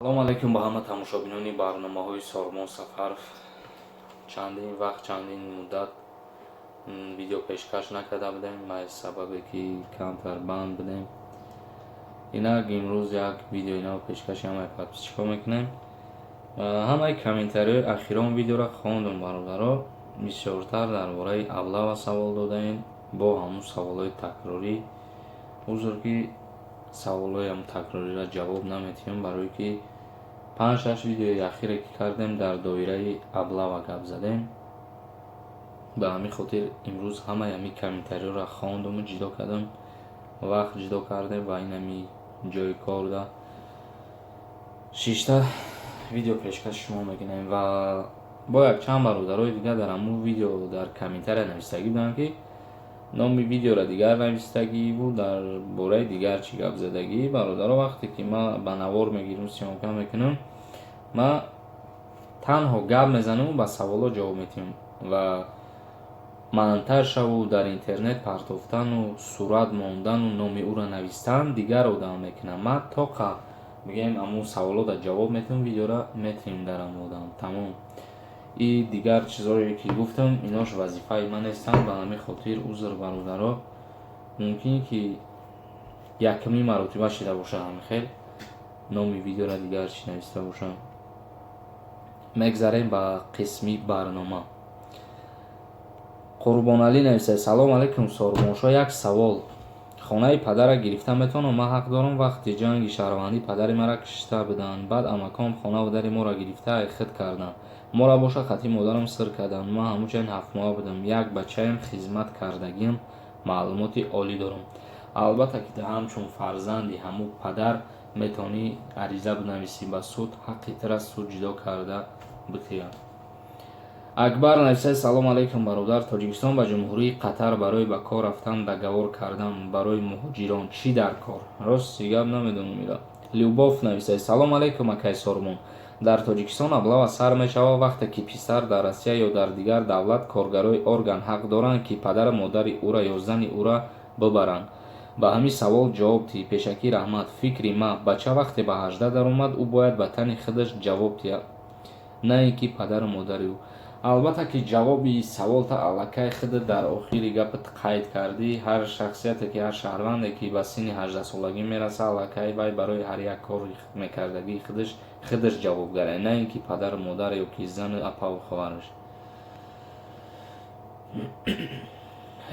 Салому алайкум ба ҳама тамошобинони барномаҳои Сормон Сафаров. Чандин вақт, чандин муддат видео пешкаш накарда будем, аз сабабе ки камтар банд будем. Инак имрӯз як видеои нав пешкаши ҳамаи подписчикҳо мекунем. Ҳамаи комментариҳои ахирон видеоро хондум, бародаро. Бисёртар дар бораи облава савол додаем, бо ҳамун саволҳои такрорӣ. Узр, ки саволҳои ҳамун такрориро ҷавоб наметиҳем, барое ки 5-6 видеои ахире ки кардем, дар доираи облава гап задем. Ба ҳамин хотир имрӯз ҳамаи ҳамин комментариҳоро хондуму ҷидо кардам, вақт ҷудо кардем ва ин ҳами ҷои корда шишта видео пешкаши шумо мекунем. Ва бо якчанд бародарои дигар дар ҳамун видео дар комментария навистагӣ буданд, ки номи видеоро дигар навистагӣ буд, дар бораи дигар чӣ гап задагӣ. Бародаро, вақте ки ман ба навор мегирам, съёмка мекунам, ман танҳо гап мезанаму ба саволҳо ҷавоб медиҳам ва монтаж шаву дар интернет партофтану сурат мондану номи ӯро навистан дигар одам мекунам. Ман тоқа мегӯем, ҳамун саволҳода ҷавоб медиҳам, видеоро метиҳем дар ҳамун одам, тамом. И дигар чизҳое ки гуфтам, инош вазифаи ман нестанд. Ба ҳамин хотир узр, бародаро, мумкин ки якумин маротиба шида бошад, ҳамин хел номи видеоро дигар чӣ нависта бошам. Мегзарем ба қисми барнома. Қурбоналӣ нависад: «Салом алайкум, Сорбоншоҳ, як савол. Хонаи падара гирифта метавонам? Ман ҳақ дорам? Вақти ҷанги шаҳрвандӣ падари маро кишта буданд, баъд амаком хонаву дари моро гирифта айхид карданд, моро боша хати модарам сир карданд. Ман ҳамучунин 7-моҳа будам. Як бачаем, хизмат кардагиам, маълумоти олӣ дорам». Албатта ки ҳамчун фарзанди ҳамун падар метавонӣ ариза бинависӣ ба суд, ҳаққи тура суд ҷудо карда битиҳад. Акбар нависад: «Салом алайкум, бародар. Тоҷикистон ба Ҷумҳурии Қатар барои ба кор рафтан договор кардан барои муҳоҷирон чӣ дар кор?» Рости гап, намедонам ира. Любов нависад: «Салом алайкум, акай Сормон. Дар Тоҷикистон облава сар мешавад, вақте ки писар дар Россия ё дар дигар давлат коргарои орган ҳақ доранд, ки падару модари ӯра ё зани ӯра бибаранд? Ба ҳамин савол ҷавоб диҳӣ. Пешакӣ раҳмат. Фикри ман, бача вақте ба 18 даромад, ӯ бояд ба тани худаш ҷавоб диҳад, на ин ки падару модари ӯ». Албатта ки ҷавоби саволта аллакай худат дар охири гапат қайд кардӣ. Ҳар шахсияте ки, ҳар шаҳрванде ки ба синни 18-солагӣ мерасад, аллакай вай барои ҳар як кори мекардагии худаш худаш ҷавобгар, на ин ки падару модар ё ки зану апаву хоҳараш.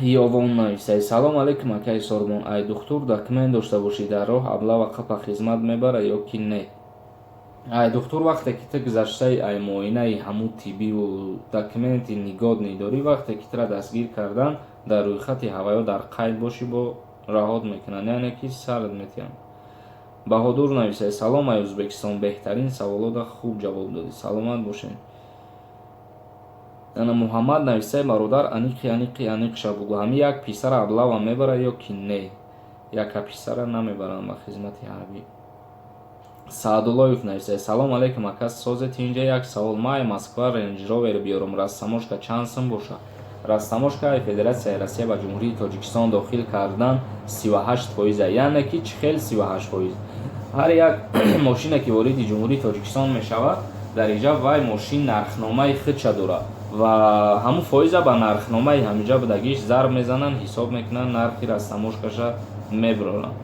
Ёвон нависад: «Салом алайкум, акаи Сорбон. Ай духтур документ дошта бошӣ, дар роҳ облава қапа хизмат мебара ё ки не?» Ай духтур вақте ки ту гузаштаи ай муоинаи ҳамун тиббиву документи негодный дорӣ, вақте ки тура дастгир кардан, дар рӯйхати ҳавайё дар қайд бошӣ, бо раҳот мекунанд, яъне ки сард метиҳанд. Баҳодур нависад: «Салом ай Ӯзбекистон. Беҳтарин саволода хуб ҷавоб додӣ, саломат бошед». Ана Муҳаммад нависад: «Бародар, аниқи аниқи аниқша бугӯ, ҳамин як писара облава мебара ё ки не?» Яка писара намебаранд ба хизмати ҳарбӣ. Саадуллоев нависад: «Салом алайкум, ака, созед инҷа. Як савол: ман ай Москва Рейндж Ровер биёрам, растаможка чанд сум боша?» Растаможка ай Федератсияи Россия ба Ҷумҳурии Тоҷикистон дохил кардан 38 фоиза. Яъне ки чӣ хел 38%? Ҳар як мошине ки вориди Ҷумҳурии Тоҷикистон мешавад, дар инҷа вай мошин нархномаи худша дорад ва ҳамун фоиза ба нархномаи ҳаминҷа будагиш зарб мезананд, ҳисоб мекунанд, нархи растаможкаша мебароранд.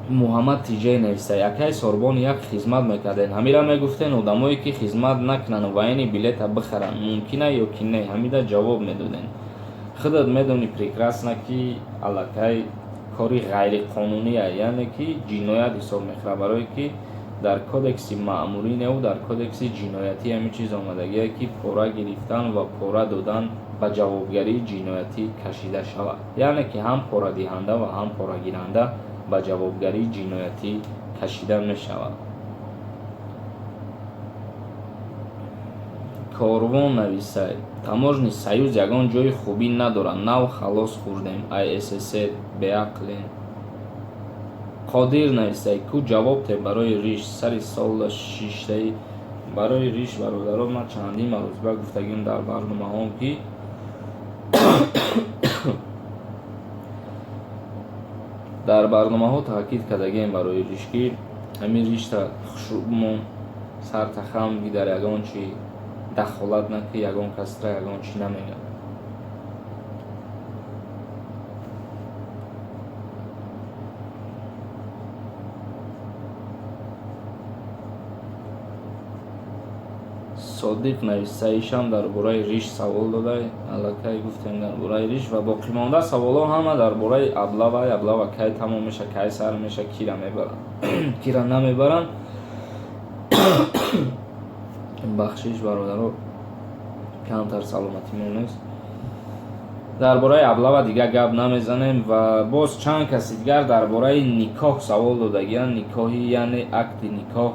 Муҳаммад Тиҷай нависта: «Якай Сорбон, як хизмат мекарден, ҳамира мегуфтен, одамое ки хизмат накунанд, военный билета бихаранд, мумкина ё ки не? Ҳамида ҷавоб медоден». Худат медонӣ прекрасно, ки аллакай кори ғайриқонуние, яъне ки ҷиноят ҳисоб мехӯрад, барое ки дар кодекси маъмурӣ неву дар кодекси ҷиноятӣ ҳамин чиз омадагие, ки пора гирифтан ва пора додан ба ҷавобгарии ҷиноятӣ кашида шавад, яъне ки ҳам порадиҳанда ва ҳам порагиранда ба ҷавобгарии ҷиноятӣ кашида мешавад. Корвон нависад: «Таможенный союз ягон ҷои хубӣ надорад, нав халос хӯрдем ай СССР, беақлем». Қодир нависад: «Ку ҷавоб те барои риш сари сола шиштаи?» Барои риш, бародаро, ман чандин маротиба гуфтагим дар барномаҳом, ки дар барномаҳо таъкид кардагием барои риш, ки Ҳамин ришта хушрӯ бимон, сарта хам ки дар ягон чи дахолат накӣ, ягон касра ягон чи намегӯям. Содиқ нависаишам дар бораи риш савол додай, аллакай гуфтем дар бораи риш ва боқимонда саволҳо ҳама дар бораи облава. Облава кай тамом меша, кай сар меша, кира мебаранд, кира намебаранд. Бахшиш, бародаро, камтар саломатимон нест. Дар бораи облава дигар гап намезанем. Ва боз чанд каси дигар дар бораи никоҳ савол додагиянд. Никоҳи, яъне акти никоҳ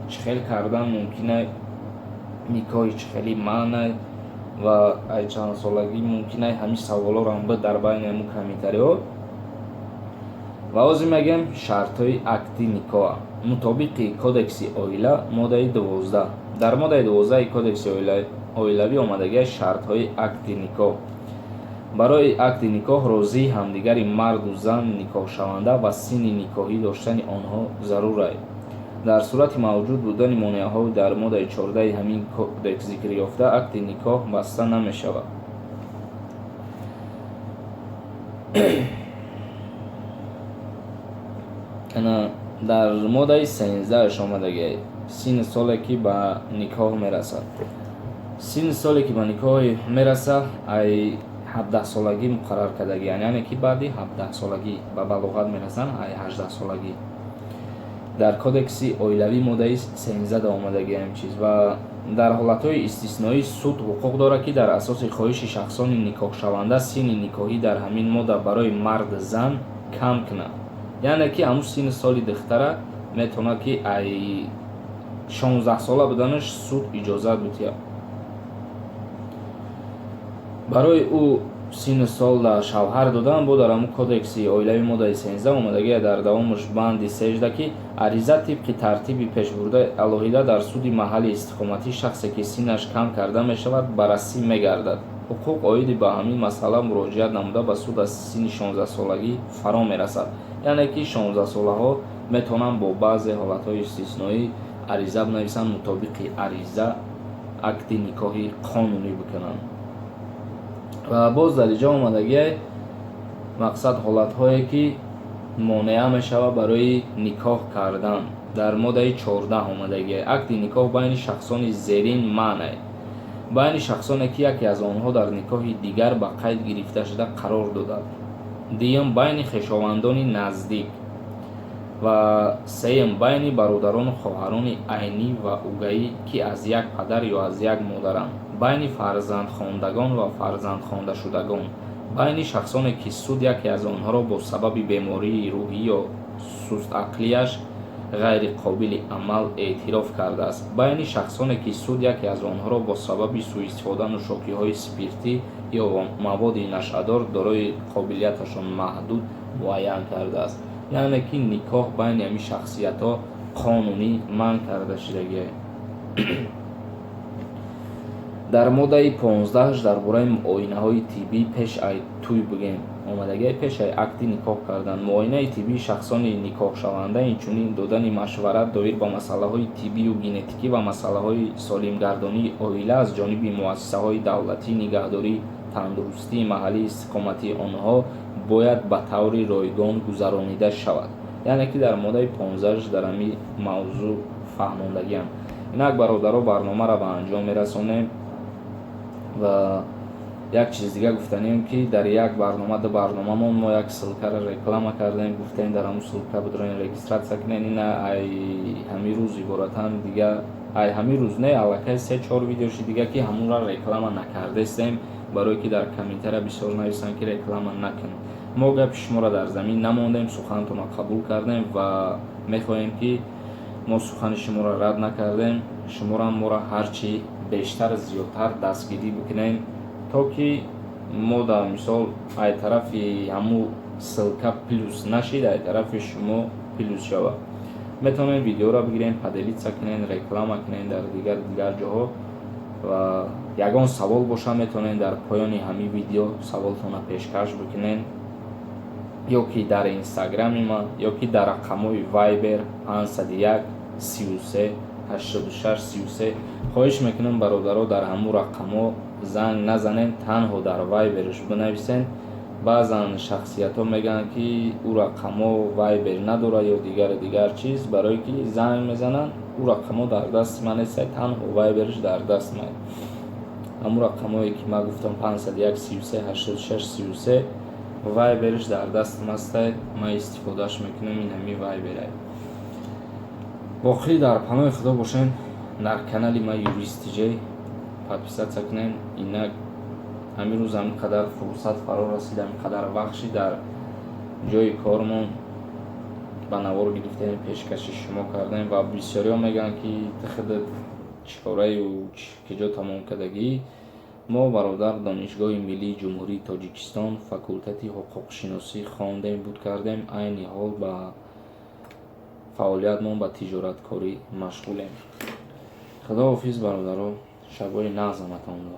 чӣ хел кардан мумкин, никоҳи чӣ хели маънай ва ай чандсолагӣ мумкинай, ҳамин саволҳоро ҳам буд дар байни ҳамун комментариҳо. Ва ҳозир мегӯем шартҳои акти никоҳа. Мутобиқи Кодекси оила, моддаи 12, дар моддаи 12-и Кодекси оилавӣ омадагиаст шартҳои акти никоҳ. Барои акди никоҳ розии ҳамдигари марду зан никоҳшаванда ва синни никоҳӣ доштани онҳо зарур. Дар сурати мавҷуд будани монеаҳои дар моддаи 14-и ҳамин кодекс зикрёфта, акди никоҳ баста намешавад. Дар моддаи 13-аш омадагиай синни соле, ки ба никоҳ мерасад. Синни соле, ки ба никоҳ мерасад, ай 17-солагӣ муқаррар кардагианд, яъне ки баъди 17-солагӣ ба балоғат мерасанд, ай 18-солагӣ. Дар Кодекси оилавӣ, моддаи 13 омадагиам ин чиз. Ва дар ҳолатҳои истисноӣ суд ҳуқуқ дорад, ки дар асоси хоҳиши шахсони никоҳшаванда синни никоҳӣ дар ҳамин модда барои мард зан кам кунад, яъне ки ҳамун синни соли духтара метавонад, ки ай 16-сола буданаш суд иҷозат бидиҳад барои ӯ синну сол дар шавҳар додан. Бо дар ҳамун Кодекси оилавӣ, моддаи 13 омадагия, дар давомаш банди 13, ки ариза тибқи тартиби пешбурда алоҳида дар суди маҳалли истиқоматии шахсе, ки синнаш кам карда мешавад, баррасӣ мегардад. Ҳуқуқ оиди ба ҳамин масъала муроҷиат намуда ба суд аз синни 16-солагӣ фаро мерасад, яъне ки 16-солаҳо метавонанд бо баъзе ҳолатҳои истисноӣ ариза бинависанд, мутобиқи ариза акди никоҳи қонунӣ бикунанд. Ва боз дар инҷо омадагиай мақсад ҳолатҳое, ки монеа мешавад барои никоҳ кардан. Дар моддаи 14 омадагиай: акди никоҳ байни шахсони зерин манъ: байни шахсоне, ки яке аз онҳо дар никоҳи дигар ба қайд гирифташуда қарор додад; дуюм, байни хешовандони наздик; ва сеюм, байни бародарону хоҳарони айнӣ ва угаӣ, ки аз як падар ё аз як модаранд; байни фарзандхондагон ва фарзандхондашудагон; байни шахсоне, ки суд яке аз онҳоро бо сабаби бемории рӯҳӣ ё сустақлияш ғайриқобили амал эътироф кардааст; байни шахсоне, ки суд яке аз онҳоро бо сабаби сӯистифода нӯшокиҳои спиртӣ ё маводи нашъадор дорои қобилияташон маҳдуд муайян кардааст, яъне ки никоҳ байни ҳамин шахсиятҳо қонунӣ манъ карда шудагиа. Дар моддаи 15-аш дар бораи муоинаҳои тиббӣ пеш ай тӯй бигем омадагиай. Пеш ай акди никоҳ кардан муоинаи тиббии шахсони никоҳшаванда, инчунин додани машварат доир ба масъалаҳои тиббию генетикӣ ва масъалаҳои солимгардонии оила аз ҷониби муассисаҳои давлатии нигаҳдории тандурустии маҳаллии истиқоматии онҳо бояд ба таври ройгон гузаронида шавад, яъне ки дар моддаи 15-аш дар ҳамин мавзӯъ фаҳмондагиам. Инак, бародаро, барномаро ба анҷом мерасонем. Ва як чиз дига гуфтанем, ки дар як барнома, ду барномамон мо як ссылкаро реклама кардем, гуфтем, дар ҳамун ссылка бидроен, регистрация кунен. Ина ай ҳамин рӯз иборатан дига, ай ҳамин рӯз не, аллакай се чор видеоши дига, ки ҳамунро реклама накардестем, барое ки дар комментария бисёр нависанд, ки реклама накунем. Мо гапи шуморо дар замин намондем, сухантонро қабул кардем ва мехоҳем, ки мо сухани шуморо рад накардем, шуморам моро ҳарчи бештар зиёдтар дастгирӣ бикунем, то ки мо дар мисол ай тарафи ҳамун ссылка плюс нашид, ай тарафи шумо плюс шавад. Метавонем видеоро бигирем, поделиться кунем, реклама кунем дар дигар дигар ҷоҳо. Ва ягон савол боша, метавонем дар поёни ҳамин видео саволтонро пешкаш бикунем. Ё ки дар Инстаграми ман, ё ки дар рақамҳои Вайбер 501 33 86 33. Хоҳиш мекунам, бародаро, дар ҳамун рақамҳо занг назанед, танҳо дар Вайберш бинависен. Баъзан шахсиятҳо мегӯянд, ки ӯ рақамҳо Вайбер надорад ё дигару дигар чиз, барое ки занг мезананд. Ӯ рақамҳо дар дасти ман нестад, танҳо Вайберш дар даст ман. Ҳамун рақамҳое, ки ман гуфтам, 501 33 86 33, Вайберш дар дастам ҳастай, ман истифодааш мекунам. Ин ҳами Вайберай. Боқӣ дар паноҳи Худо бошем. Дар канали ман Юрист Тиҷей подписаться кунем. Инак, ҳамин рӯз ҳамин қадар фурсат фаро расид, ҳамин қадар вақт шид, дар ҷои кормон ба навор гирифтем, пешкаши шумо кардем. Ва бисёриҳо мегӯянд, ки ту худат чӣ кораю, киҷо тамом кардагӣ? Мо, бародар, Донишгоҳи миллии Ҷумҳурии Тоҷикистон, факултети ҳуқуқшиносӣ хондем, буд кардем. Айни ҳол ба фаъолиятмон ба тиҷораткорӣ машғулем. Худоҳофиз, бародаро, шабҳои нағз ҳаматонро.